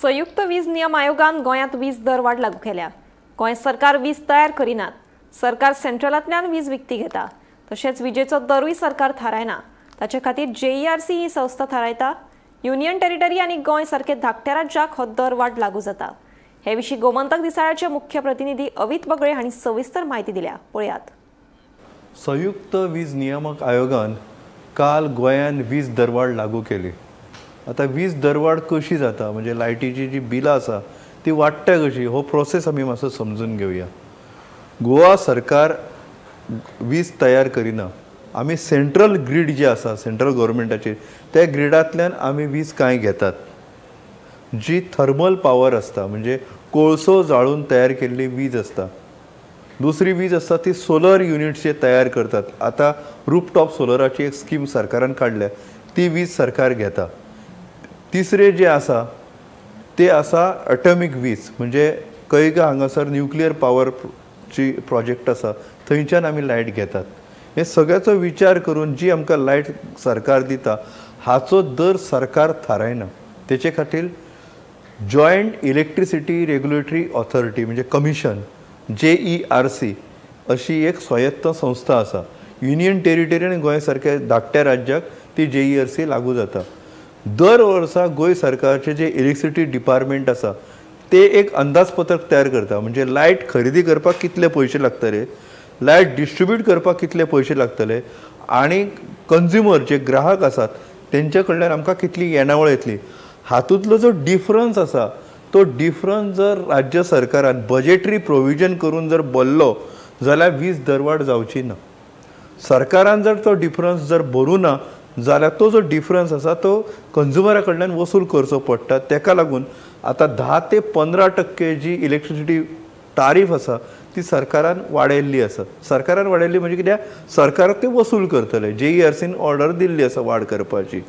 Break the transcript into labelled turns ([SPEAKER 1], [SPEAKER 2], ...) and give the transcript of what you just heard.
[SPEAKER 1] संयुक्त वीज नियम आयोगान गोंयांत वीज दरवाड लागू केल्या. गोंय सरकार वीज तयार करिनात, सरकार सेंट्रलांतल्यान वीज विकती घेता. तशेंच विजेचो दरूय सरकार थारायना. ताचे खातीर JERC ही संस्था थारायता. युनियन टेरिटरी आनी गोंय सारके धाकट्या राज्याक हो दरवाड लागू जाता. हे विशीं गोमंतक दिसाळ्याचे मुख्य प्रतिनिधी अवित बगळे हांणी सविस्तर म्हायती दिल्या, पळयात.
[SPEAKER 2] संयुक्त वीज नियामक आयोगान काल गोंयांत वीज दरवाड लागू केली. आतां वीज दरवाड कशी जाता, म्हणजे लायटीची जी बिलां आसा ती वाडटा कशी, हो प्रोसेस आमी मातसो समजून घेवया. गोवा सरकार वीज तयार करिना. आमी सेंट्रल ग्रीड जे आसा सेंट्रल गव्हर्मेंटाचेर, त्या ग्रिडांतल्यान आमी वीज कांय घेतात. जी थर्मल पावर आसता, म्हणजे कोळसो जाळून तयार केल्ली वीज आसता. दुसरी वीज आसता ती सोलर युनिट्स जे तयार करतात. आतां रूफटॉप सोलराची एक स्कीम सरकारान काडल्या, ती वीज सरकार घेता. तिसरे जे आसा ते आसा एटॉमीक वीज, म्हणजे कैगा हांगासर न्युक्लियर पावरची प्रोजेक्ट आसा, थंयच्यान आमी लायट घेतात. हे सगळ्याचो विचार करून जी आमकां लायट सरकार दिता हाचो दर सरकार थारायना. तेचे खातीर जॉयंट इलेक्ट्रिसिटी रेग्युलेटरी ऑथॉरिटी म्हणजे कमिशन JERC अशी एक स्वायत्त संस्था आसा. युनियन टेरिटरी आनी गोंय सारक्या धाकट्या राज्याक ती JERC लागू जाता. दर वर्सा गोंय सरकारचे जे इलेक्ट्रिसिटी डिपार्टमेंट आसा ते एक अंदाजपत्रक तयार करता, म्हणजे लायट खरेदी करपाक कितले पयशे लागतले, लायट डिस्ट्रिब्यूट करपाक कितले पयशे लागतले आनी कंज्युमर जे ग्राहक आसात तेंच्या कडल्यान आमकां कितली येणावळ येतली. हातूंतलो जो डिफरन्स आसा तो डिफरन्स जर राज्य सरकारान बजेटरी प्रोविजन करून जर भरलो जाल्यार वीज दरवाड जावची ना. सरकारान जर तो डिफरन्स जर भरूं ना जाल्यार तो जो डिफरन्स आसा तो कंज्युमरा कडल्यान वसूल करचो पडटा. तेका लागून आतां 10 ते 15% जी इलेक्ट्रिसिटी तारीफ आसा ती सरकारान वाडयल्ली आसा. सरकारान वाडयल्ली म्हणजे कित्याक, सरकार ते वसूल करतले. JERCन ऑर्डर दिल्ली आसा वाड करपाची.